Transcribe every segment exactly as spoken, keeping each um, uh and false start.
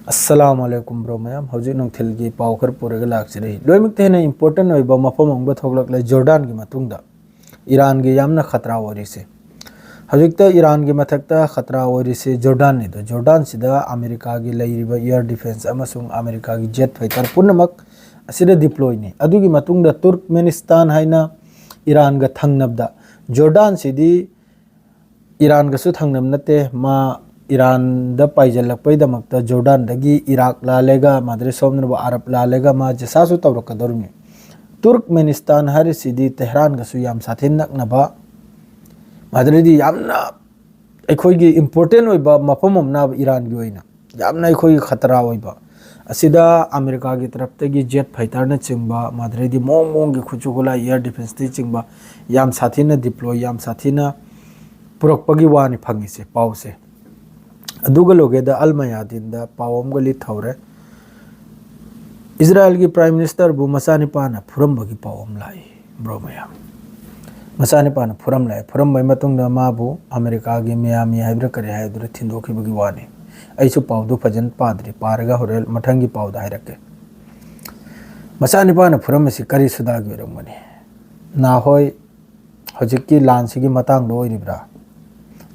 ꯑꯁꯂꯥꯃꯨ ꯑꯂꯥꯏꯀꯨꯝ bro ꯃꯌꯥꯝ꯫ ꯍꯧꯖꯤꯛ ꯅꯨꯡꯊꯤꯜꯒꯤ ꯄꯥꯎ ꯈꯔ ꯄꯨꯔꯒ ꯂꯥꯛꯆꯔꯤ꯫ ꯂꯣꯏꯅꯃꯛꯇ ꯍꯦꯟꯅ ꯏꯝꯄꯣꯔꯇꯦꯟ ꯑꯣꯏꯕ ꯃꯐꯝ ꯑꯃꯒ ꯊꯣꯛꯂꯛꯂꯦ, ꯖꯣꯔꯗꯥꯟꯒꯤ ꯃꯇꯨꯡꯗ ꯏꯔꯥꯟꯒꯤ ꯌꯥꯝꯅ ꯈꯇ꯭ꯔꯥ ꯑꯣꯏꯔꯤꯁꯦ꯫ ꯍꯧꯖꯤꯛꯇ ꯏꯔꯥꯟꯒꯤ ꯃꯊꯛꯇ ꯈꯇ꯭ꯔꯥ ꯑꯣꯏꯔꯤꯁꯦ ꯖꯣꯔꯗꯥꯟꯅꯤꯗꯣ꯫ ꯖꯣꯔꯗꯥꯟꯁꯤꯗ ꯑꯃꯦꯔꯤꯀꯥꯒꯤ ꯂꯩꯔꯤꯕ ꯏꯌꯔ ꯗꯤꯐꯦꯟꯁ ꯑꯃꯁꯨꯡ ꯑꯃꯦꯔꯤꯀꯥꯒꯤ ꯖꯦꯠ ꯐꯥꯏꯇꯔ ꯄꯨꯝꯅꯃꯛ ꯑꯁꯤꯗ ꯗꯤꯄ꯭ꯂꯣꯏꯅꯤ꯫ ꯑꯗꯨꯒꯤ ꯃꯇꯨꯡꯗ ꯇꯨꯔꯛꯃꯦꯅꯤꯁꯇꯥꯟ ꯍꯥꯏꯅ ꯏꯔꯥꯟꯒ ꯊꯪꯅꯕꯗ, ꯖꯣꯔꯗꯥꯟꯁꯤꯗꯤ ꯏꯔꯥꯟꯒꯁꯨ ꯊꯪꯅꯕ ꯅꯠꯇꯦ꯫ ꯃꯥ ꯏꯔꯥꯟꯗ ꯄꯥꯏꯁꯤꯜꯂꯛꯄꯩꯗꯃꯛꯇ ꯖꯣꯔꯗꯥꯟꯗꯒꯤ ꯏꯔꯥꯛ ꯂꯥꯜꯂꯦꯒ, ꯃꯥꯗ꯭ꯔꯦ ꯁꯣꯝꯅꯕ ꯑꯔꯕ ꯂꯥꯜꯂꯦꯒ ꯃꯥ ꯖꯁꯥꯁꯨ ꯇꯧꯔꯛꯀꯗꯧꯔꯤꯕꯅꯤ꯫ ꯇꯨꯔꯛꯃꯦꯅꯤꯁꯇꯥꯟ ꯍꯥꯏꯔꯤꯁꯤꯗꯤ ꯇꯦꯍꯔꯥꯟꯒꯁꯨ ꯌꯥꯝ ꯁꯥꯊꯤꯅ ꯅꯛꯅꯕ, ꯃꯥꯗ꯭ꯔꯦꯗꯤ ꯌꯥꯝꯅ ꯑꯩꯈꯣꯏꯒꯤ ꯏꯝꯄꯣꯔꯇꯦꯟ ꯑꯣꯏꯕ ꯃꯐꯝ ꯑꯃꯅꯦꯕ ꯏꯔꯥꯟꯒꯤ ꯑꯣꯏꯅ, ꯌꯥꯝꯅ ꯑꯩꯈꯣꯏꯒꯤ ꯈꯇꯔꯥ ꯑꯣꯏꯕ꯫ ꯑꯁꯤꯗ ꯑꯃꯦꯔꯤꯀꯥꯒꯤ ꯇꯔꯞꯇꯒꯤ ꯖꯦꯠ ꯐꯥꯏꯇꯔꯅꯆꯤꯡꯕ, ꯃꯥꯗ꯭ꯔꯦꯗꯤ ꯃꯑꯣꯡ ꯃꯑꯣꯡꯒꯤ ꯈꯨꯠꯁꯨ ꯈꯨꯠꯂꯥꯏ, ꯏꯌꯔ ꯗꯤꯐꯦꯟꯁꯇꯒꯤꯆꯤꯡꯕ ꯌꯥꯝ ꯁꯥꯊꯤꯅ ꯗꯤꯄ꯭ꯂꯣꯏ, ꯌꯥꯝ ꯁꯥꯊꯤꯅ ꯄꯨꯔꯛꯄꯒꯤ ꯋꯥꯅꯤ ꯐꯪꯉꯤꯁꯦ ꯄꯥꯎꯁꯦ꯫ ꯑꯗꯨꯒ ꯂꯣꯏꯒꯦꯗ ꯑꯜ ꯃꯌꯥꯗꯤꯟꯗ ꯄꯥꯎ ꯑꯃꯒ ꯂꯤꯠꯊꯧꯔꯦ꯫ ꯏꯖꯔꯥꯏꯜꯒꯤ ꯄ꯭ꯔꯥꯏꯝ ꯃꯤꯅꯤꯁꯇꯔꯕꯨ ꯃꯆꯥꯅꯤꯄꯥꯅ ꯐꯨꯔꯝꯕꯒꯤ ꯄꯥꯎ ꯑꯃ ꯂꯥꯛꯏ, ꯕ꯭ꯔꯣ ꯃꯌꯥꯝ꯫ ꯃꯆꯥꯅꯤꯄꯥꯅ ꯐꯨꯔꯝꯂꯦ꯫ ꯐꯨꯔꯝꯕꯒꯤ ꯃꯇꯨꯡꯗ ꯃꯥꯕꯨ ꯑꯃꯦꯔꯤꯀꯥꯒꯤ ꯃꯤꯌꯥꯃꯤ ꯍꯥꯏꯕ꯭ꯔꯥ ꯀꯔꯤ ꯍꯥꯏꯕꯗꯨꯗ ꯊꯤꯟꯗꯣꯛꯈꯤꯕꯒꯤ ꯋꯥꯅꯤ꯫ ꯑꯩꯁꯨ ꯄꯥꯎꯗꯨ ꯐꯖꯅ ꯄꯥꯗ꯭ꯔꯤ, ꯄꯥꯔꯒ ꯍꯣꯔꯦꯟ ꯃꯊꯪꯒꯤ ꯄꯥꯎꯗ ꯍꯥꯏꯔꯛꯀꯦ꯫ ꯃꯆꯥꯅꯤꯄꯥꯅ ꯐꯨꯔꯝꯕꯁꯤ ꯀꯔꯤ ꯁꯨꯗꯥꯒꯤ ꯑꯣꯏꯔꯝꯒꯅꯤ? ꯅꯍꯥꯈꯣꯏ ꯍꯧꯖꯤꯛꯀꯤ ꯂꯥꯟꯁꯤꯒꯤ ꯃꯇꯥꯡꯗ ꯑꯣꯏꯔꯤꯕ꯭ꯔꯥ?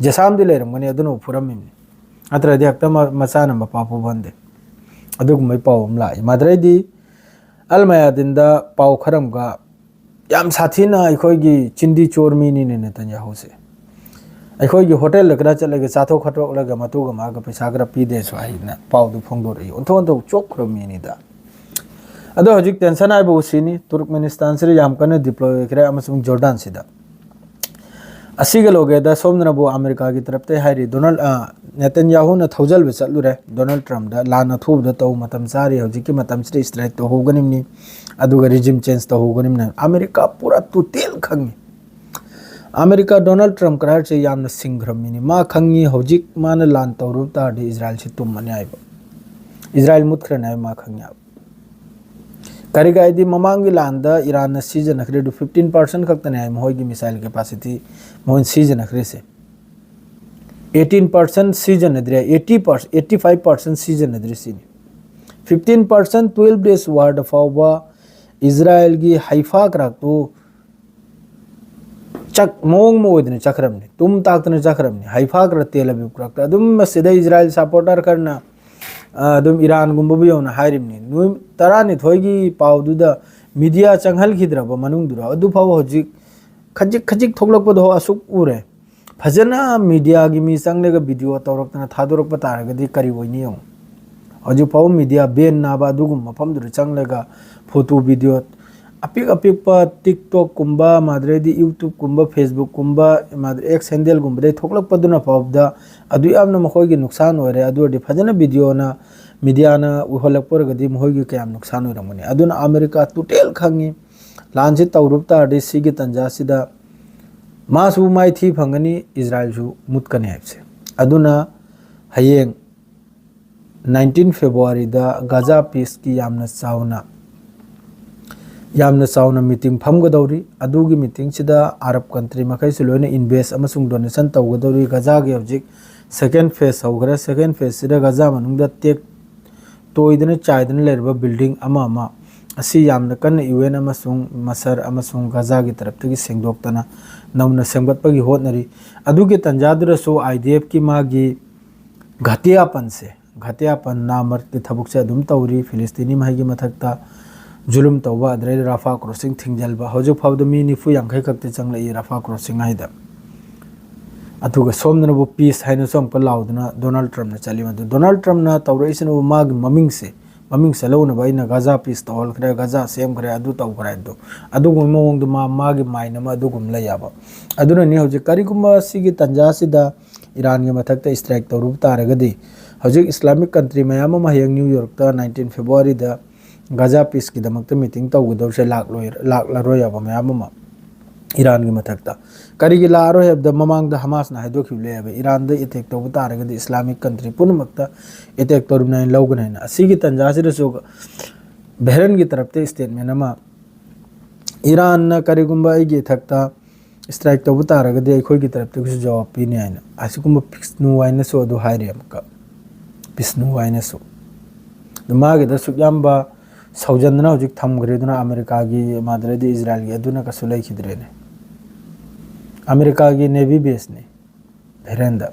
ꯖꯦꯁꯥꯝꯗꯤ ꯂꯩꯔꯝꯒꯅꯤ, ꯑꯗꯨꯅ ꯐꯨꯔꯝꯃꯤꯕꯅꯤ꯫ ꯅꯠꯇ꯭ꯔꯗꯤ ꯍꯦꯛꯇ ꯃ-, ꯃꯆꯥꯅ ꯃꯄꯥ ꯐꯨꯕ ꯍꯟꯗꯦ꯫ ꯑꯗꯨꯒꯨꯝꯕꯒꯤ ꯄꯥꯎ ꯑꯃ ꯂꯥꯛꯏ꯫ ꯃꯥꯗ꯭ꯔꯩꯗꯤ ꯑꯜ ꯃꯌꯥꯗꯤꯟꯗ ꯄꯥꯎ ꯈꯔ ꯑꯃꯒ, ꯌꯥꯝ ꯁꯥꯊꯤꯅ ꯑꯩꯈꯣꯏꯒꯤ ꯆꯤꯟꯗꯤ ꯆꯣꯔ ꯃꯤꯅꯤꯅꯦ ꯅꯦꯇꯟꯌꯥꯍꯨꯁꯦ꯫ ꯑꯩꯈꯣꯏꯒꯤ ꯍꯣꯇꯦꯜꯗ ꯈꯔ ꯆꯠꯂꯒ ꯆꯥꯊꯣꯛ ꯈꯣꯠꯇꯣꯛꯂꯒ ꯃꯇꯨꯒ ꯃꯥꯒ ꯄꯩꯁꯥ ꯈꯔ ꯄꯤꯗꯦꯁꯨ ꯍꯥꯏꯅ ꯄꯥꯎꯗꯨ ꯐꯣꯡꯗꯣꯔꯛꯏ꯫ ꯑꯣꯟꯊꯣꯛ ꯑꯣꯟꯊꯣꯛ ꯆꯣꯞꯈ꯭ꯔꯕ ꯃꯤꯅꯤꯗ꯫ ꯑꯗꯣ ꯍꯧꯖꯤꯛ ꯇꯦꯟꯁꯟ ꯍꯥꯏꯕ ꯎꯁꯤꯅꯤ꯫ ꯇꯨꯔꯛꯃꯦꯅꯤꯁꯇꯥꯟꯁꯤꯗ ꯌꯥꯝ ꯀꯟꯅ ꯗꯤꯄ꯭ꯂꯣꯏ ꯑꯣꯏꯈ꯭ꯔꯦ, ꯑꯃꯁꯨꯡ ꯖꯣꯔꯗꯥꯟꯁꯤꯗ꯫ ꯑꯁꯤꯒ ꯂꯣꯏꯒꯦꯗ ꯁꯣꯝꯗꯅꯕꯨ ꯑꯃꯦꯔꯤꯀꯥꯒꯤ ꯇꯔꯞꯇ ꯍꯥꯏꯔꯤ, ꯗꯣꯅꯥꯜ-, ꯑ, ꯅꯦꯇꯟꯌꯥꯍꯨꯅ ꯊꯧꯖꯜꯕ ꯆꯠꯂꯨꯔꯦ ꯗꯣꯅꯥꯜ ꯇ꯭ꯔꯝꯞꯗ꯫ ꯂꯥꯟ ꯑꯊꯨꯕꯗ ꯇꯧ, ꯃꯇꯝ ꯆꯥꯔꯤ, ꯍꯧꯖꯤꯛꯀꯤ ꯃꯇꯝꯁꯤꯗ ꯏꯁꯇ꯭ꯔꯥꯏꯛ ꯇꯧꯍꯧꯒꯅꯤꯕꯅꯤ, ꯑꯗꯨꯒ ꯔꯤꯖꯤꯝ ꯆꯦꯟꯖ ꯇꯧꯍꯧꯒꯅꯤꯕꯅꯤ꯫ ꯑꯃꯦꯔꯤꯀꯥ ꯄꯨꯔꯥ ꯇꯣꯇꯦꯜ ꯈꯪꯉꯤ꯫ ꯑꯃꯦꯔꯤꯀꯥ ꯗꯣꯅꯥꯜ ꯇ꯭ꯔꯝꯞ ꯀꯔꯥꯔꯁꯦ ꯌꯥꯝꯅ ꯁꯤꯡꯈ꯭ꯔꯕ ꯃꯤꯅꯤ꯫ ꯃꯥ ꯈꯪꯉꯤ ꯍꯧꯖꯤꯛ ꯃꯥꯅ ꯂꯥꯟ ꯇꯧꯔꯨꯕ ꯇꯥꯔꯗꯤ ꯏꯖꯔꯥꯏꯜꯁꯤ ꯇꯨꯝꯃꯅꯤ ꯍꯥꯏꯕ, ꯏꯖꯔꯥꯏꯜ ꯃꯨꯠꯈ꯭ꯔꯅꯤ ꯍꯥꯏꯕ ꯃꯥ ꯈꯪꯉꯤ ꯍꯥꯏꯕ꯫ ꯀꯔꯤꯒꯤ ꯍꯥꯏꯗꯤ ꯃꯃꯥꯡꯒꯤ ꯂꯥꯟꯗ ꯏꯔꯥꯟꯅ ꯁꯤꯖꯤꯟꯅꯈ꯭ꯔꯤꯗꯨ fifteen percent ꯈꯛꯇꯅꯦ ꯍꯥꯏ ꯃꯈꯣꯏꯒꯤ ꯃꯤꯁꯥꯏꯜ ꯀꯦꯄꯥꯁꯤꯇꯤ ꯃꯈꯣꯏꯅ ꯁꯤꯖꯤꯟꯅꯈ꯭ꯔꯤꯁꯦ꯫ ꯑꯩꯠꯇꯤꯟ ꯄꯥꯔꯁꯦꯟ ꯁꯤꯖꯤꯟꯅꯗ꯭ꯔꯦ, eighty percent, eighty five percent ꯁꯤꯖꯤꯟꯅꯗ꯭ꯔꯦ ꯁꯤꯅꯤ꯫ ꯐꯤꯐꯇꯤꯟ ꯄꯥꯔꯁꯦꯟ twelve days warꯗ ꯐꯥꯎꯕ ꯏꯖꯔꯥꯏꯜꯒꯤ ꯍꯩꯐꯥ ꯀ꯭ꯔꯥꯛꯇꯨ ꯆꯥꯛ ꯃꯑꯣꯡ ꯑꯃ ꯑꯣꯏꯗꯅ ꯆꯠꯈ꯭ꯔꯕꯅꯤ, ꯇꯨꯝ ꯇꯥꯛꯇꯅ ꯆꯠꯈ꯭ꯔꯕꯅꯤ꯫ ꯍꯩꯐꯥ ꯀ꯭ꯔꯥꯛ, ꯇꯦꯜ ꯑꯕꯤꯕ ꯀ꯭ꯔꯥꯛꯇ ꯑꯗꯨꯝ ꯃꯁꯤꯗ ꯏꯖꯔꯥꯏꯜ ꯁꯄꯣꯔꯇꯔ ꯈꯔꯅ, ꯑ, ꯑꯗꯨꯝ ꯏꯔꯥꯟꯒꯨꯝꯕꯕꯨ ꯌꯧꯅ ꯍꯥꯏꯔꯤꯕꯅꯤ꯫ ꯅꯨꯃꯤꯠ ꯇꯔꯥꯅꯤꯊꯣꯏꯒꯤ ꯄꯥꯎꯗꯨꯗ ꯃꯤꯗꯤꯌꯥ ꯆꯪꯍꯜꯈꯤꯗ꯭ꯔꯕ ꯃꯅꯨꯡꯗꯨꯗ ꯑꯗꯨꯐꯥꯎ ꯍꯧꯖꯤꯛ ꯈꯖꯤꯛ ꯈꯖꯤꯛ ꯊꯣꯛꯂꯛꯄꯗꯣ ꯑꯁꯨꯛ ꯎꯔꯦ꯫ ꯐꯖꯅ ꯃꯤꯗꯤꯌꯥꯒꯤ ꯃꯤ ꯆꯪꯂꯒ ꯚꯤꯗꯤꯑꯣ ꯇꯧꯔꯛꯇꯅ ꯊꯥꯗꯣꯔꯛꯄ ꯇꯥꯔꯒꯗꯤ ꯀꯔꯤ ꯑꯣꯏꯅꯤ ꯌꯦꯡꯉꯨ꯫ ꯍꯧꯖꯤꯛ ꯐꯥꯎꯕ ꯃꯤꯗꯤꯌꯥ ꯕꯦꯟ ꯅꯥꯕ ꯑꯗꯨꯒꯨꯝꯕ ꯃꯐꯝꯗꯨꯗ ꯆꯪꯂꯒ ꯐꯣꯇꯣ ꯚꯤꯗꯤꯑꯣ ꯑꯄꯤꯛ ꯑꯄꯤꯛꯄ TikTokꯀꯨꯝꯕ, ꯃꯥꯗ꯭ꯔꯦꯗꯤ YouTubeꯀꯨꯝꯕ, Facebookꯀꯨꯝꯕ, ꯃꯥꯗ꯭ꯔꯦ X ꯍꯦꯟꯗꯦꯜꯒꯨꯝꯕꯗꯩ ꯊꯣꯛꯂꯛꯄꯗꯨꯅ ꯐꯥꯎꯕꯗ ꯑꯗꯨ ꯌꯥꯝꯅ ꯃꯈꯣꯏꯒꯤ ꯅꯨꯡꯁꯥꯟ ꯑꯣꯏꯔꯦ꯫ ꯑꯗꯨ ꯑꯣꯏꯔꯗꯤ ꯐꯖꯅ ꯚꯤꯗꯤꯑꯣꯅ, ꯃꯤꯗꯤꯌꯥꯅ ꯎꯍꯜꯂꯛꯄ ꯑꯣꯏꯔꯒꯗꯤ ꯃꯈꯣꯏꯒꯤ ꯀꯌꯥꯝ ꯅꯨꯡꯁꯥꯟ ꯑꯣꯏꯔꯝꯒꯅꯤ꯫ ꯑꯗꯨꯅ ꯑꯃꯦꯔꯤꯀꯥ ꯇꯣꯇꯦꯜ ꯈꯪꯉꯤ ꯂꯥꯟꯁꯤ ꯇꯧꯔꯨꯕ ꯇꯥꯔꯗꯤ ꯁꯤꯒꯤ ꯇꯥꯟꯖꯥꯁꯤꯗ ꯃꯥꯁꯨ ꯃꯥꯏꯊꯤ ꯐꯪꯒꯅꯤ, ꯏꯖꯔꯥꯏꯜꯁꯨ ꯃꯨꯠꯀꯅꯤ ꯍꯥꯏꯕꯁꯦ꯫ ꯑꯗꯨꯅ ꯍꯌꯦꯡ nineteen Februaryꯗ ꯒꯥꯖꯥ ꯄꯤꯁꯀꯤ ꯌꯥꯝꯅ ꯆꯥꯎꯅ, ꯌꯥꯝꯅ ꯆꯥꯎꯅ ꯃꯤꯇꯤꯡ ꯐꯝꯒꯗꯧꯔꯤ꯫ ꯑꯗꯨꯒꯤ ꯃꯤꯇꯤꯡꯁꯤꯗ ꯑꯔꯕ ꯀꯟꯇ꯭ꯔꯤ ꯃꯈꯩꯁꯨ ꯂꯣꯏꯅ ꯏꯟꯚꯦꯁ ꯑꯃꯁꯨꯡ ꯗꯣꯅꯦꯁꯟ ꯇꯧꯒꯗꯧꯔꯤ꯫ ꯒꯥꯖꯥꯒꯤ ꯍꯧꯖꯤꯛ ꯁꯦꯀꯦꯟ ꯐꯦꯁ ꯍꯧꯈ꯭ꯔꯦ꯫ ꯁꯦꯀꯦꯟ ꯐꯦꯁꯁꯤꯗ ꯒꯥꯖꯥ ꯃꯅꯨꯡꯗ ꯇꯦꯛ ꯇꯣꯏꯗꯅ ꯆꯥꯏꯗꯅ ꯂꯩꯔꯕ ꯕꯤꯜꯗꯤꯡ ꯑꯃ ꯑꯃ ꯑꯁꯤ ꯌꯥꯝꯅ ꯀꯟꯅ ꯌꯨ ꯑꯦꯟ ꯑꯃꯁꯨꯡ ꯃꯁꯔ ꯑꯃꯁꯨꯡ ꯒꯥꯖꯥꯒꯤ ꯇꯔꯞꯇꯒꯤ ꯁꯦꯡꯗꯣꯛꯇꯅ ꯅꯧꯅ ꯁꯦꯝꯒꯠꯄꯒꯤ ꯍꯣꯠꯅꯔꯤ꯫ ꯑꯗꯨꯒꯤ ꯇꯥꯟꯖꯥꯗꯨꯗꯁꯨ ꯑꯥꯏ ꯗꯤ ꯑꯦꯐꯀꯤ ꯃꯥꯒꯤ ꯘꯥꯇꯤꯌꯥꯄꯟꯁꯦ, ꯘꯥꯇꯤꯌꯥꯄꯟ ꯅꯥꯃꯔꯠꯀꯤ ꯊꯕꯛꯁꯦ ꯑꯗꯨꯝ ꯇꯧꯔꯤ꯫ ꯐꯤꯂꯤꯁꯇꯤꯅꯤ ꯃꯍꯩꯒꯤ ꯃꯊꯛꯇ ꯖꯨꯂꯨꯝ ꯇꯧꯕ, ꯑꯗꯨꯗꯩ ꯔꯥꯐꯥ ꯀ꯭ꯔꯣꯁꯤꯡ ꯊꯤꯡꯖꯤꯜꯕ, ꯍꯧꯖꯤꯛ ꯐꯥꯎꯕꯗ ꯃꯤ ꯅꯤꯐꯨ ꯌꯥꯡꯈꯩ ꯈꯛꯇ ꯆꯪꯂꯛꯏ ꯔꯥꯐꯥ ꯀ꯭ꯔꯣꯁꯤꯡ ꯍꯥꯏꯗ꯫ ꯑꯗꯨꯒ ꯁꯣꯝꯗꯅꯕꯨ ꯄꯤꯁ ꯍꯥꯏꯅꯁꯨ ꯑꯃꯨꯛꯀ ꯂꯥꯎꯗꯅ ꯗꯣꯅꯥꯜꯗ ꯇ꯭ꯔꯝꯞꯅ ꯆꯠꯂꯤ꯫ ꯃꯗꯨ ꯗꯣꯅꯥꯜꯗ ꯇ꯭ꯔꯝꯞꯅ ꯇꯧꯔꯛꯏꯁꯤꯅꯕꯨ ꯃꯥꯒꯤ ꯃꯃꯤꯡꯁꯦ, ꯃꯃꯤꯡ ꯆꯠꯍꯧꯅꯕ ꯑꯩꯅ ꯒꯥꯖꯥ ꯄꯤꯁ ꯇꯧꯍꯟꯈ꯭ꯔꯦ, ꯒꯥꯖꯥ ꯁꯦꯝꯈ꯭ꯔꯦ, ꯑꯗꯨ ꯇꯧꯈ꯭ꯔꯦ, ꯑꯗꯨ ꯑꯗꯨꯒꯨꯝꯕ ꯃꯑꯣꯡꯗ ꯃꯥ, ꯃꯥꯒꯤ ꯃꯥꯏꯟ ꯑꯃ ꯑꯗꯨꯒꯨꯝ ꯂꯩ ꯌꯥꯕ꯫ ꯑꯗꯨꯅꯅꯤ ꯍꯧꯖꯤꯛ ꯀꯔꯤꯒꯨꯝꯕ ꯁꯤꯒꯤ ꯇꯥꯟꯖꯥꯁꯤꯗ ꯏꯔꯥꯟꯒꯤ ꯃꯊꯛꯇ ꯏꯁꯇ꯭ꯔꯥꯏꯛ ꯇꯧꯔꯨꯕ ꯇꯥꯔꯒꯗꯤ ꯍꯧꯖꯤꯛ ꯏꯁꯂꯥꯃꯤꯛ ꯀꯟꯇ꯭ꯔꯤ ꯃꯌꯥꯝ ꯑꯃ ꯍꯌꯦꯡ ꯅ꯭ꯌꯨ ꯌꯣꯔꯛꯇ nineteen Februaryꯗ ꯒꯥꯖꯥ ꯄꯤꯁꯀꯤꯗꯃꯛꯇ ꯃꯤꯇꯤꯡ ꯇꯧꯒꯗꯧꯔꯤꯁꯦ ꯂꯥꯛꯂꯣꯏ-, ꯂꯥꯛꯂꯔꯣꯏ ꯍꯥꯏꯕ ꯃꯌꯥꯝ ꯑꯃ ꯏꯔꯥꯟꯒꯤ ꯃꯊꯛꯇ꯫ ꯀꯔꯤꯒꯤ ꯂꯥꯛꯑꯔꯣꯏ ꯍꯥꯏꯕꯗ ꯃꯃꯥꯡꯗ ꯍꯃꯥꯁꯅ ꯍꯥꯏꯗꯣꯛꯈꯤꯕ ꯂꯩꯌꯦꯕ, ꯏꯔꯥꯟꯗ ꯑꯦꯇꯦꯛ ꯇꯧꯕ ꯇꯥꯔꯒꯗꯤ ꯏꯁꯂꯥꯃꯤꯛ ꯀꯟꯇ꯭ꯔꯤ ꯄꯨꯝꯅꯃꯛꯇ ꯑꯦꯇꯦꯛ ꯇꯧꯔꯤꯕꯅꯤ ꯍꯥꯏꯅ ꯂꯧꯒꯅꯤ ꯍꯥꯏꯅ꯫ ꯑꯁꯤꯒꯤ ꯇꯥꯟꯖꯥꯁꯤꯗꯁꯨ ꯕꯍꯔꯦꯟꯒꯤ ꯇꯔꯞꯇ ꯏꯁꯇꯦꯠꯃꯦꯟ ꯑꯃ, ꯏꯔꯥꯟꯅ ꯀꯔꯤꯒꯨꯝꯕ ꯑꯩꯒꯤ ꯏꯊꯛꯇ ꯏꯁꯇ꯭ꯔꯥꯏꯛ ꯇꯧꯕ ꯇꯥꯔꯒꯗꯤ ꯑꯩꯈꯣꯏꯒꯤ ꯇꯔꯞꯇꯒꯤꯁꯨ ꯖꯋꯥꯕ ꯄꯤꯅꯤ ꯍꯥꯏꯅ ꯑꯁꯤꯒꯨꯝꯕ ꯄꯤꯁꯅꯨ ꯍꯥꯏꯅꯁꯨ ꯑꯗꯨ ꯍꯥꯏꯔꯤ ꯑꯃꯨꯛꯀ꯫ ꯄꯤꯁꯅꯨ ꯍꯥꯏꯅꯁꯨ꯫ ꯑꯗꯨ ꯃꯥꯒꯤꯗ ꯑꯁꯨꯛ ꯌꯥꯝꯕ ꯁꯧꯖꯟꯗꯅ ꯍꯧꯖꯤꯛ ꯊꯝꯈ꯭ꯔꯦꯗꯅ ꯑꯃꯦꯔꯤꯀꯥꯒꯤ ꯃꯥꯗ꯭ꯔꯗꯤ ꯏꯖꯔꯥꯏꯜꯒꯤ ꯑꯗꯨꯅ ꯀꯩꯁꯨ ꯂꯩꯈꯤꯗ꯭ꯔꯦꯅꯦ꯫ ꯑꯃꯦꯔꯤꯀꯥꯒꯤ ꯅꯦꯚꯤ ꯕꯦꯁꯅꯤ ꯚꯦꯔꯦꯟꯗ꯫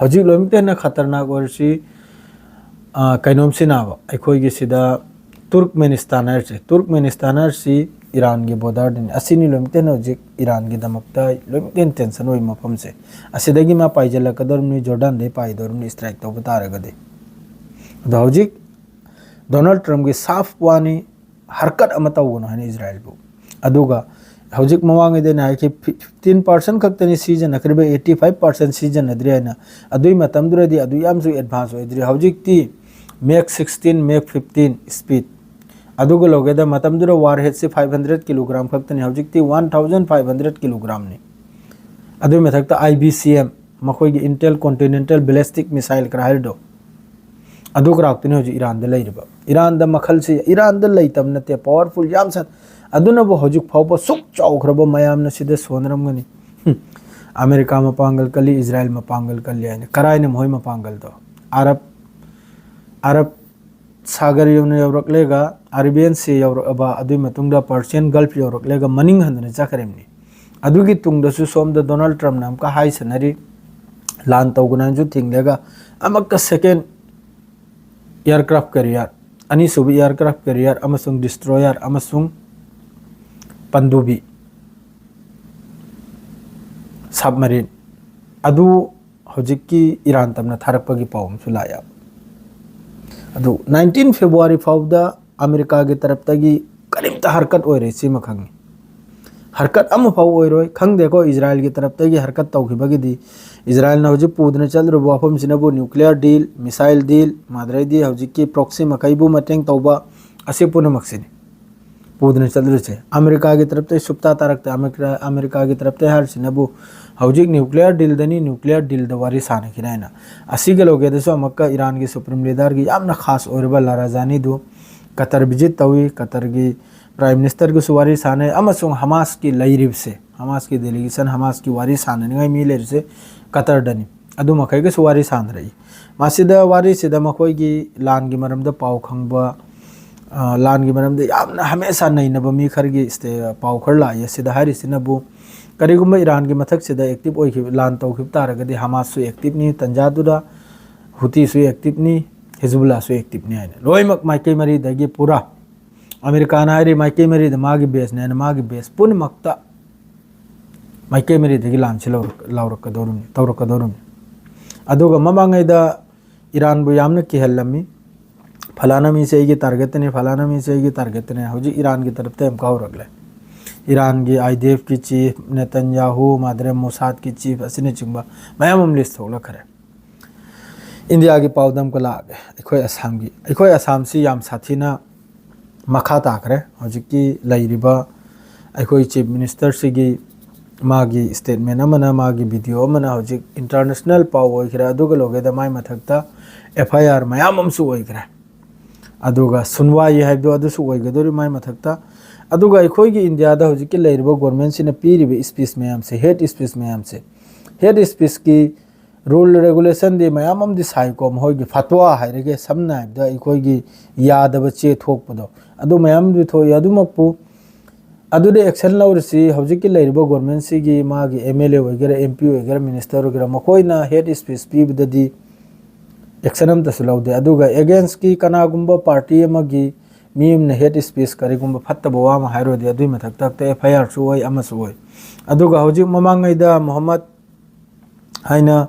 ꯍꯧꯖꯤꯛ ꯂꯣꯏꯅꯃꯛꯇ ꯍꯦꯟꯅ ꯈꯇꯔꯅꯥꯛ ꯑꯣꯏꯔꯤꯁꯤ ꯀꯩꯅꯣꯝꯁꯤꯅꯕ ꯑꯩꯈꯣꯏꯒꯤ ꯁꯤꯗ ꯇꯨꯔꯛꯃꯦꯅꯤꯁꯇꯥꯟ ꯍꯥꯏꯔꯤꯁꯦ꯫ ꯇꯨꯔꯛꯃꯦꯅꯤꯁꯇꯥꯟ ꯍꯥꯏꯔꯤꯁꯤ ꯏꯔꯥꯟꯒꯤ ꯕꯣꯔꯗꯔꯗꯅꯤ꯫ ꯑꯁꯤꯅꯤ ꯂꯣꯏꯅꯃꯛꯇ ꯍꯦꯟꯅ ꯍꯧꯖꯤꯛ ꯏꯔꯥꯟꯒꯤꯗꯃꯛꯇ ꯂꯣꯏꯅꯃꯛꯇ ꯍꯦꯟꯅ ꯇꯦꯟꯁꯟ ꯑꯣꯏꯕ ꯃꯐꯝꯁꯦ꯫ ꯑꯁꯤꯗꯒꯤ ꯃꯥ ꯄꯥꯏꯁꯤꯜꯂꯛꯀꯗꯧꯔꯤꯕꯅꯤ, ꯖꯣꯔꯗꯥꯟꯗꯒꯤ ꯄꯥꯏꯗꯧꯔꯤꯕꯅꯤ ꯏꯁꯇ꯭ꯔꯥꯏꯛ ꯇꯧꯕ ꯇꯥꯔꯒꯗꯤ꯫ ꯑꯗꯣ ꯍꯧꯖꯤꯛ ꯗꯣꯅꯥꯜꯗ ꯇ꯭ꯔꯝꯞꯀꯤ ꯁꯥꯐ ꯋꯥꯅꯤ, ꯍꯔꯀꯠ ꯑꯃ ꯇꯧꯒꯅꯨ ꯍꯥꯏꯅ ꯏꯖꯔꯥꯏꯜꯕꯨ꯫ ꯑꯗꯨꯒ ꯍꯧꯖꯤꯛ ꯃꯃꯥꯡꯉꯩꯗ ꯑꯩꯅ ꯍꯥꯏꯈꯤ, ꯐꯤꯐꯇꯤꯟ ꯄꯥꯔꯁꯦꯟ ꯈꯛꯇꯅꯤ ꯁꯤꯖꯤꯟꯅꯈ꯭ꯔꯤꯕ, ꯑꯩꯠꯇꯤ ꯐꯥꯏꯚ ꯄꯥꯔꯁꯦꯟ ꯁꯤꯖꯤꯟꯅꯗ꯭ꯔꯤ ꯍꯥꯏꯅ꯫ ꯑꯗꯨꯏ ꯃꯇꯝꯗꯨꯗꯗꯤ ꯑꯗꯨ ꯌꯥꯝꯁꯨ ꯑꯦꯗꯚꯥꯟꯁ ꯑꯣꯏꯗ꯭ꯔꯤ꯫ ꯍꯧꯖꯤꯛꯇꯤ ꯃꯦꯛ ꯁꯤꯛꯁꯇꯤꯟ, ꯃꯦꯛ ꯐꯤꯐꯇꯤꯟ ꯏꯁꯄꯤꯠ꯫ ꯑꯗꯨꯒ ꯂꯧꯒꯦꯗ ꯃꯇꯝꯗꯨꯗ ꯋꯥꯔ ꯍꯦꯠꯁꯤ ꯐꯥꯏꯚ ꯍꯟꯗ꯭ꯔꯦꯠ ꯀꯤꯂꯣꯒ꯭ꯔꯥꯝ ꯈꯛꯇꯅꯤ, ꯍꯧꯖꯤꯛꯇꯤ ꯋꯥꯟ ꯊꯥꯎꯖꯟ ꯐꯥꯏꯚ ꯍꯟꯗ꯭ꯔꯦꯠ ꯀꯤꯂꯣꯒ꯭ꯔꯥꯝꯅꯤ꯫ ꯑꯗꯨꯏ ꯃꯊꯛꯇ ꯑꯥꯏ ꯕꯤ ꯁꯤ ꯑꯦꯝ, ꯃꯈꯣꯏꯒꯤ ꯏꯟꯇꯦꯜ ꯀꯣꯟꯇꯤꯅꯦꯟꯇꯦꯜ ꯕꯦꯂꯦꯁꯇꯤꯛ ꯃꯤꯁꯥꯏꯜ ꯈꯔ ꯍꯥꯏꯔꯤꯗꯣ, ꯑꯗꯨ ꯈꯔꯥꯛꯇꯅꯤ ꯍꯧꯖꯤꯛ ꯏꯔꯥꯟꯗ ꯂꯩꯔꯤꯕ꯫ ꯏꯔꯥꯟꯗ ꯃꯈꯜꯁꯤ, ꯏꯔꯥꯟꯗ ꯂꯩꯇꯕ ꯅꯠꯇꯦ, ꯄꯋꯥꯔꯐꯨꯜ ꯌꯥꯝ ꯁꯥꯠ-, ꯑꯗꯨꯅꯕꯨ ꯍꯧꯖꯤꯛ ꯐꯥꯎꯕ ꯁꯨꯛ ꯆꯥꯎꯈ꯭ꯔꯕ ꯃꯌꯥꯝꯅ ꯁꯤꯗ ꯁꯣꯟꯅꯔꯝꯒꯅꯤ꯫ ꯍꯨꯝ, ꯑꯃꯦꯔꯤꯀꯥ ꯃꯄꯥꯡꯒꯜ ꯀꯜꯂꯤ, ꯏꯖꯔꯥꯏꯜ ꯃꯄꯥꯡꯒꯜ ꯀꯜꯂꯤ ꯍꯥꯏꯅ꯫ ꯀꯔꯥꯏꯅ ꯃꯈꯣꯏ ꯃꯄꯥꯡꯒꯜꯗꯣ? ꯑꯔꯕ, ꯑꯔꯕ ꯁꯥꯒꯔ ꯌꯧꯅ ꯌꯧꯔꯛꯂꯒ, ꯑꯔꯕꯤꯌꯟ ꯁꯤ ꯌꯧꯔꯛꯑꯕ, ꯑꯗꯨꯒꯤ ꯃꯇꯨꯡꯗ ꯄꯔꯁꯤꯌꯟ ꯒꯜꯐ ꯌꯧꯔꯛꯂꯒ ꯃꯅꯤꯡ ꯍꯟꯗꯅ ꯆꯠꯈ꯭ꯔꯤꯕꯅꯤ꯫ ꯑꯗꯨꯒꯤ ꯇꯨꯡꯗꯁꯨ ꯁꯣꯝꯗ ꯗꯣꯅꯥꯜꯗ ꯇ꯭ꯔꯝꯞꯅ ꯑꯃꯨꯛꯀ ꯍꯥꯏꯁꯟꯅꯔꯤ, ꯂꯥꯟ ꯇꯧꯒꯅꯁꯨ ꯊꯤꯡꯂꯒ ꯑꯃꯨꯛꯀ ꯁꯦꯀꯦꯟ ꯑꯦꯌꯔꯀ꯭ꯔꯥꯐ ꯀꯦꯔꯤꯌꯔ, ꯑꯅꯤꯁꯨꯕ ꯑꯦꯌꯔꯀ꯭ꯔꯥꯐ ꯀꯦꯔꯤꯌꯔ ꯑꯃꯁꯨꯡ ꯗꯤꯁꯇ꯭ꯔꯣꯌꯔ ꯑꯃꯁꯨꯡ ꯄꯟꯗꯨꯕꯤ, ꯁꯕꯃꯔꯤꯟ ꯑꯗꯨ ꯍꯧꯖꯤꯛꯀꯤ ꯏꯔꯥꯟ ꯇꯝꯅ ꯊꯥꯔꯛꯄꯒꯤ ꯄꯥꯎ ꯑꯃꯁꯨ ꯂꯥꯛꯑꯦ꯫ ꯑꯗꯨ ꯅꯥꯏꯟꯇꯤꯟ ꯐꯦꯕ꯭ꯔꯨꯋꯥꯔꯤ ꯐꯥꯎꯕꯗ ꯑꯃꯦꯔꯤꯀꯥꯒꯤ ꯇꯔꯞꯇꯒꯤ ꯀꯔꯤꯝꯇ ꯍꯔꯀꯠ ꯑꯣꯏꯔꯣꯏ, ꯁꯤꯃ ꯈꯪꯉꯤ꯫ ꯍꯔꯀꯠ ꯑꯃꯐꯥꯎ ꯑꯣꯏꯔꯣꯏ꯫ ꯈꯪꯗꯦꯀꯣ, ꯏꯖꯔꯥꯏꯜꯒꯤ ꯇꯔꯞꯇꯒꯤ ꯍꯔꯀꯠ ꯇꯧꯈꯤꯕꯒꯤꯗꯤ꯫ ꯏꯖꯔꯥꯏꯜꯅ ꯍꯧꯖꯤꯛ ꯄꯨꯗꯨꯅ ꯆꯠꯂꯤꯕ ꯋꯥꯐꯝꯁꯤꯅꯕꯨ ꯅ꯭ꯌꯨꯀ꯭ꯂꯤꯌꯔ ꯗꯤꯜ, ꯃꯤꯁꯥꯏꯜ ꯗꯤꯜ, ꯃꯥꯗ꯭ꯔꯩꯗꯤ ꯍꯧꯖꯤꯛꯀꯤ ꯄ꯭ꯔꯣꯛꯁꯤ ꯃꯈꯩꯕꯨ ꯃꯇꯦꯡ ꯇꯧꯕ, ꯑꯁꯤ ꯄꯨꯝꯅꯃꯛꯁꯤꯅꯤ ꯄꯨꯗꯨꯅ ꯆꯠꯂꯤꯕꯁꯦ꯫ ꯑꯃꯦꯔꯤꯀꯥꯒꯤ ꯇꯔꯞꯇꯒꯤ ꯁꯨꯞꯇꯥ ꯇꯥꯔꯛꯇꯦ꯫ ꯑꯃꯦꯔꯤꯀꯥ, ꯑꯃꯦꯔꯤꯀꯥꯒꯤ ꯇꯔꯞꯇꯒꯤ ꯍꯥꯏꯔꯤꯁꯤꯅꯕꯨ ꯍꯧꯖꯤꯛ ꯅ꯭ꯌꯨꯀ꯭ꯂꯤꯌꯔ ꯗꯤꯜꯗꯅꯤ, ꯅ꯭ꯌꯨꯀ꯭ꯂꯤꯌꯔ ꯗꯤꯜꯗ ꯋꯥꯔꯤ ꯁꯥꯟꯅꯈꯤꯅꯤ ꯍꯥꯏꯅ꯫ ꯑꯁꯤꯒ ꯂꯧꯒꯦꯗꯁꯨ ꯑꯃꯨꯛꯀ ꯏꯔꯥꯟꯒꯤ ꯁꯨꯄ꯭ꯔꯤꯝ ꯂꯤꯗꯔꯒꯤ ꯌꯥꯝꯅ ꯈꯥꯁ ꯑꯣꯏꯔꯕ ꯂꯥꯔꯥꯖꯥꯅꯤꯗꯨ ꯀꯇꯔ ꯚꯤꯖꯤꯠ ꯇꯧꯏ꯫ ꯀꯇꯔꯒꯤ ꯄ꯭ꯔꯥꯏꯝ ꯃꯤꯅꯤꯁꯇꯔꯒꯁꯨ ꯋꯥꯔꯤ ꯁꯥꯟꯅꯩ ꯑꯃꯁꯨꯡ ꯍꯃꯥꯁꯀꯤ ꯂꯩꯔꯤꯕꯁꯦ, ꯍꯃꯥꯁꯀꯤ ꯗꯦꯂꯤꯒꯦꯁꯟ, ꯍꯃꯥꯁꯀꯤ ꯋꯥꯔꯤ ꯁꯥꯟꯅꯅꯤꯡꯉꯥꯏ ꯃꯤ ꯂꯩꯔꯤꯁꯦ ꯀꯇꯔꯗꯅꯤ꯫ ꯑꯗꯨ ꯃꯈꯩꯒꯁꯨ ꯋꯥꯔꯤ ꯁꯥꯟꯅꯔꯛꯏ꯫ ꯃꯁꯤꯗ ꯋꯥꯔꯤꯁꯤꯗ ꯃꯈꯣꯏꯒꯤ ꯂꯥꯟꯒꯤ ꯃꯔꯝꯗ ꯄꯥꯎ ꯈꯪꯕ, ꯑ, ꯂꯥꯟꯒꯤ ꯃꯔꯝꯗ ꯌꯥꯝꯅ ꯍꯃꯦꯁꯥ ꯅꯩꯅꯕ ꯃꯤ ꯈꯔꯒꯤ ꯁ꯭ꯇꯦ-, ꯄꯥꯎ ꯈꯔ ꯂꯥꯛꯏ꯫ ꯑꯁꯤꯗ ꯍꯥꯏꯔꯤꯁꯤꯅꯕꯨ, ꯀꯔꯤꯒꯨꯝꯕ ꯏꯔꯥꯟꯒꯤ ꯃꯊꯛꯁꯤꯗ ꯑꯦꯛꯇꯤꯚ ꯑꯣꯏꯈꯤꯕ, ꯂꯥꯟ ꯇꯧꯈꯤꯕ ꯇꯥꯔꯒꯗꯤ ꯍꯃꯥꯁꯁꯨ ꯑꯦꯛꯇꯤꯚꯅꯤ ꯇꯟꯖꯥꯗꯨꯗ, ꯍꯨꯇꯤꯁꯨ ꯑꯦꯛꯇꯤꯚꯅꯤ, ꯍꯤꯖꯕꯨꯜꯂꯥꯁꯨ ꯑꯦꯛꯇꯤꯚꯅꯤ ꯍꯥꯏꯅ꯫ ꯂꯣꯏꯅꯃꯛ ꯃꯥꯏꯀꯩ ꯃꯔꯤꯗꯒꯤ ꯄꯨꯔꯥ ꯑꯃꯦꯔꯤꯀꯥꯅ ꯍꯥꯏꯔꯤ ꯃꯥꯏꯀꯩ ꯃꯔꯤꯗ ꯃꯥꯒꯤ ꯕꯦꯁꯅꯦ ꯍꯥꯏꯅ, ꯃꯥꯒꯤ ꯕꯦꯁ ꯄꯨꯝꯅꯃꯛꯇ ꯃꯥꯏꯀꯩ ꯃꯔꯤꯗꯒꯤ ꯂꯥꯟꯁꯤ ꯂꯧꯔꯛ-, ꯂꯧꯔꯛꯀꯗꯧꯔꯤꯕꯅꯤ, ꯇꯧꯔꯛꯀꯗꯧꯔꯤꯕꯅꯤ꯫ ꯑꯗꯨꯒ ꯃꯃꯥꯡꯉꯩꯗ ꯏꯔꯥꯟꯕꯨ ꯌꯥꯝꯅ ꯀꯤꯍꯜꯂꯝꯃꯤ, "ꯐꯂꯥꯅ ꯃꯤꯁꯦ ꯑꯩꯒꯤ ꯇꯥꯔꯒꯦꯠꯇꯅꯤ, ꯐꯂꯥꯅ ꯃꯤꯁꯦ ꯑꯩꯒꯤ ꯇꯥꯔꯒꯦꯠꯇꯅꯤ"꯫ ꯍꯧꯖꯤꯛ ꯏꯔꯥꯟꯒꯤ ꯇꯔꯞꯇ ꯑꯃꯨꯛꯀ ꯍꯧꯔꯛꯂꯦ꯫ ꯏꯔꯥꯟꯒꯤ ꯑꯥꯏ ꯗꯤ ꯑꯦꯐꯀꯤ ꯆꯤꯐ, ꯅꯦꯇꯟꯌꯥꯍꯨ, ꯃꯥꯗ꯭ꯔꯦ ꯃꯣꯁꯥꯗꯀꯤ ꯆꯤꯐ ꯑꯁꯤꯅꯆꯤꯡꯕ ꯃꯌꯥꯝ ꯑꯃ ꯂꯤꯁ ꯊꯣꯛꯂꯛꯈ꯭ꯔꯦ꯫ ꯏꯟꯗꯤꯌꯥꯒꯤ ꯄꯥꯎꯗꯝ ꯀꯂꯥ ꯑꯩꯈꯣꯏ ꯑꯁꯥꯝꯒꯤ, ꯑꯩꯈꯣꯏ ꯑꯁꯥꯝꯁꯤ ꯌꯥꯝ ꯁꯥꯊꯤꯅ ꯃꯈꯥ ꯇꯥꯈ꯭ꯔꯦ꯫ ꯍꯧꯖꯤꯛꯀꯤ ꯂꯩꯔꯤꯕ ꯑꯩꯈꯣꯏ ꯆꯤꯐ ꯃꯤꯅꯤꯁꯇꯔꯁꯤꯒꯤ ꯃꯥꯒꯤ ꯁ꯭ꯇꯦꯠꯃꯦꯟ ꯑꯃꯅ, ꯃꯥꯒꯤ ꯚꯤꯗꯤꯑꯣ ꯑꯃꯅ ꯍꯧꯖꯤꯛ ꯏꯟꯇꯔꯅꯦꯁꯅꯦꯜ ꯄꯥꯎ ꯑꯣꯏꯈ꯭ꯔꯦ꯫ ꯑꯗꯨꯒ ꯂꯣꯏꯒꯗ ꯃꯥꯏ ꯃꯊꯛꯇ ꯑꯦꯐ ꯑꯥꯏ ꯑꯥꯔ ꯃꯌꯥꯝ ꯑꯃꯁꯨ ꯑꯣꯏꯈ꯭ꯔꯦ꯫ ꯑꯗꯨꯒ ꯁꯨꯟꯋꯥꯏ ꯍꯥꯏꯕꯗꯣ ꯑꯗꯨꯁꯨ ꯑꯣꯏꯒꯗꯧꯔꯤ ꯃꯥꯏ ꯃꯊꯛꯇ꯫ ꯑꯗꯨꯒ ꯑꯩꯈꯣꯏꯒꯤ ꯏꯟꯗꯤꯌꯥꯗ ꯍꯧꯖꯤꯛꯀꯤ ꯂꯩꯔꯤꯕ ꯒꯣꯔꯃꯦꯟꯁꯤꯅ ꯄꯤꯔꯤꯕ ꯁ꯭ꯄꯤꯁ ꯃꯌꯥꯝꯁꯦ, ꯍꯦꯠ ꯁ꯭ꯄꯤꯁ ꯃꯌꯥꯝꯁꯦ, ꯍꯦꯠ ꯁ꯭ꯄꯤꯁꯀꯤ ꯔꯨꯜ ꯔꯦꯒꯨꯂꯦꯁꯟꯗꯤ ꯃꯌꯥꯝ ꯑꯃꯗꯤ ꯁꯥꯏꯀꯣ, ꯃꯈꯣꯏꯒꯤ ꯐꯠꯋꯥ ꯍꯥꯏꯔꯒꯦ, ꯁꯝꯅ ꯍꯥꯏꯔꯕꯗ ꯑꯩꯈꯣꯏꯒꯤ ꯌꯥꯗꯕ ꯆꯦ ꯊꯣꯛꯄꯗꯣ, ꯑꯗꯨ ꯃꯌꯥꯝꯗꯤ ꯊꯣꯛꯏ꯫ ꯑꯗꯨꯃꯛꯄꯨ ꯑꯗꯨꯗ ꯑꯦꯛꯁꯟ ꯂꯧꯔꯤꯁꯤ ꯍꯧꯖꯤꯛꯀꯤ ꯂꯩꯔꯤꯕ ꯒꯣꯔꯃꯦꯟꯁꯤꯒꯤ ꯃꯥꯒꯤ ꯑꯦꯝ ꯑꯦꯜ ꯑꯦ ꯑꯣꯏꯒꯦꯔꯥ, ꯑꯦꯝ ꯄꯤ ꯑꯣꯏꯒꯦꯔꯥ, ꯃꯤꯅꯤꯁꯇꯔ ꯑꯣꯏꯒꯦꯔꯥ, ꯃꯈꯣꯏꯅ ꯍꯦꯠ ꯁ꯭ꯄꯤꯁ ꯄꯤꯕꯗꯗꯤ ꯑꯦꯛꯁꯟ ꯑꯃꯇꯁꯨ ꯂꯧꯗꯦ꯫ ꯑꯗꯨꯒ ꯑꯦꯒꯦꯟꯁꯀꯤ ꯀꯅꯥꯒꯨꯝꯕ ꯄꯥꯔꯇꯤ ꯑꯃꯒꯤ ꯃꯤ ꯑꯃꯅ ꯍꯦꯠ ꯁ꯭ꯄꯤꯁ ꯀꯔꯤꯒꯨꯝꯕ ꯐꯠꯇꯕ ꯋꯥ ꯑꯃ ꯍꯥꯏꯔꯨꯔꯗꯤ ꯑꯗꯨꯒꯤ ꯃꯊꯛꯇ ꯑꯦꯐ ꯑꯥꯏ ꯑꯥꯔꯁꯨ ꯑꯣꯏ, ꯑꯃꯁꯨ ꯑꯣꯏ꯫ ꯑꯗꯨꯒ ꯍꯧꯖꯤꯛ ꯃꯃꯥꯡꯉꯩꯗ ꯃꯣꯍꯝꯃꯗ ꯍꯥꯏꯅ,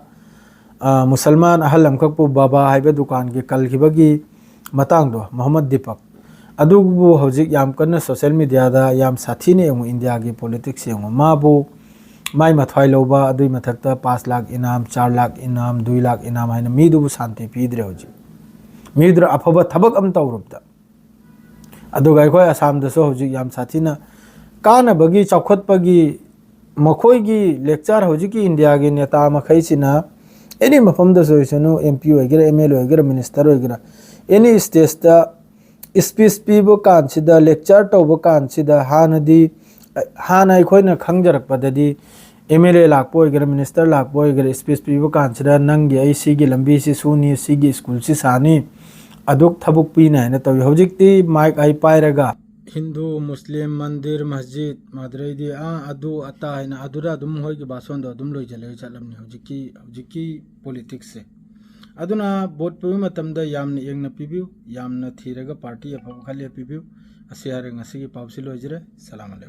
ꯑ, ꯃꯨꯁꯜꯃꯥꯟ ꯑꯍꯜ ꯑꯃꯈꯛꯄꯨ ꯕꯥꯕꯥ ꯍꯥꯏꯕ ꯗꯨꯀꯥꯟꯒꯤ ꯀꯜꯈꯤꯕꯒꯤ ꯃꯇꯥꯡꯗꯣ, ꯃꯣꯍꯝꯃꯗ ꯗꯤꯄꯛ, ꯑꯗꯨꯕꯨ ꯍꯧꯖꯤꯛ ꯌꯥꯝ ꯀꯟꯅ ꯁꯣꯁꯦꯜ ꯃꯤꯗꯤꯌꯥꯗ ꯌꯥꯝ ꯁꯥꯊꯤꯅ ꯌꯦꯡꯉꯨ, ꯏꯟꯗꯤꯌꯥꯒꯤ ꯄꯣꯂꯤꯇꯤꯛꯁ ꯌꯦꯡꯉꯨ꯫ ꯃꯥꯕꯨ ꯃꯥꯏ ꯃꯊ꯭ꯋꯥꯏ ꯂꯧꯕ, ꯑꯗꯨꯒꯤ ꯃꯊꯛꯇ ꯄꯥꯁ ꯂꯥꯈ ꯏꯅꯥꯝ, ꯆꯥꯔ ꯂꯥꯈ ꯏꯅꯥꯝ, ꯗꯨꯏ ꯂꯥꯈ ꯏꯅꯥꯝ ꯍꯥꯏꯅ ꯃꯤꯗꯨꯕꯨ ꯁꯥꯟꯇꯤ ꯄꯤꯗ꯭ꯔꯦ ꯍꯧꯖꯤꯛ꯫ ꯃꯤꯗꯨꯅ ꯑꯐꯕ ꯊꯕꯛ ꯑꯃ ꯇꯧꯔꯨꯕꯗ꯫ ꯑꯗꯨꯒ ꯑꯩꯈꯣꯏ ꯑꯁꯥꯝꯗꯁꯨ ꯍꯧꯖꯤꯛ ꯌꯥꯝ ꯁꯥꯊꯤꯅ ꯀꯥꯟꯅꯕꯒꯤ, ꯆꯥꯎꯈꯠꯄꯒꯤ ꯃꯈꯣꯏꯒꯤ ꯂꯦꯛꯆꯔ, ꯍꯧꯖꯤꯛꯀꯤ ꯏꯟꯗꯤꯌꯥꯒꯤ ꯅꯦꯇꯥ ꯃꯈꯩꯁꯤꯅ ꯑꯦꯅꯤ ꯃꯐꯝꯗꯁꯨ ꯑꯣꯏꯁꯅꯨ, ꯑꯦꯝ ꯄꯤ ꯑꯣꯏꯒꯦꯔꯥ, ꯑꯦꯝ ꯑꯦꯜ ꯑꯦ ꯑꯣꯏꯒꯦꯔꯥ, ꯃꯤꯅꯤꯁꯇꯔ ꯑꯣꯏꯒꯦꯔꯥ, ꯑꯦꯅꯤ ꯁ꯭ꯇꯦꯖꯇ ꯁ꯭ꯄꯤꯁ ꯄꯤꯕ ꯀꯥꯟꯁꯤꯗ, ꯂꯦꯛꯆꯔ ꯇꯧꯕ ꯀꯥꯟꯁꯤꯗ ꯍꯥꯟꯅꯗꯤ ꯍꯥꯟꯅ ꯑꯩꯈꯣꯏꯅ ꯈꯪꯖꯔꯛꯄꯗꯗꯤ ꯑꯦꯝ ꯑꯦꯜ ꯑꯦ ꯂꯥꯛꯄ ꯑꯣꯏꯒꯦꯔꯥ, ꯃꯤꯅꯤꯁꯇꯔ ꯂꯥꯛꯄ ꯑꯣꯏꯒꯦꯔꯥ, ꯁ꯭ꯄꯤꯆ ꯄꯤꯕ ꯀꯥꯟꯁꯤꯗ ꯅꯪꯒꯤ ꯑꯩ ꯁꯤꯒꯤ ꯂꯝꯕꯤꯁꯤ ꯁꯨꯅꯤ, ꯁꯤꯒꯤ ꯁ꯭ꯀꯨꯜꯁꯤ ꯁꯥꯅꯤ, ꯑꯗꯨꯛ ꯊꯕꯛ ꯄꯤꯅꯤ ꯍꯥꯏꯅ ꯇꯧꯏ꯫ ꯍꯧꯖꯤꯛꯇꯤ ꯃꯥꯏꯛ ꯍꯥꯏ ꯄꯥꯏꯔꯒ ꯍꯤꯟꯗꯨ, ꯃꯨꯁꯂꯤꯝ, ꯃꯟꯗꯤꯔ, ꯃꯁꯖꯤꯗ, ꯃꯥꯗ꯭ꯔꯩꯗꯤ ꯑꯥ ꯑꯗꯨ ꯑꯇꯥ ꯍꯥꯏꯅ ꯑꯗꯨꯗ ꯑꯗꯨꯝ ꯃꯣꯏꯒꯤ ꯚꯥꯁꯣꯟꯗꯣ ꯑꯗꯨꯝ ꯂꯣꯏꯁꯤꯜꯂꯒ ꯆꯠꯂꯝꯅꯤ ꯍꯧꯖꯤꯛꯀꯤ, ꯍꯧꯖꯤꯛꯀꯤ ꯄꯣꯂꯤꯇꯤꯛꯁꯁꯦ꯫ ꯑꯗꯨꯅ ꯚꯣꯠ ꯄꯤꯕ ꯃꯇꯝꯗ ꯌꯥꯝꯅ ꯌꯦꯡꯅ ꯄꯤꯕꯤꯌꯨ, ꯌꯥꯝꯅ ꯊꯤꯔꯒ ꯄꯥꯔꯇꯤ ꯑꯐꯕ ꯈꯜꯂꯦ ꯄꯤꯕꯤꯌꯨ꯫ ꯑꯁꯤ ꯍꯥꯏꯔꯒ ꯉꯁꯤꯒꯤ ꯄꯥꯎꯁꯤ ꯂꯣꯏꯖꯔꯦ꯫ ꯁꯂꯥꯝ ꯑꯂꯩꯀꯨꯝ꯫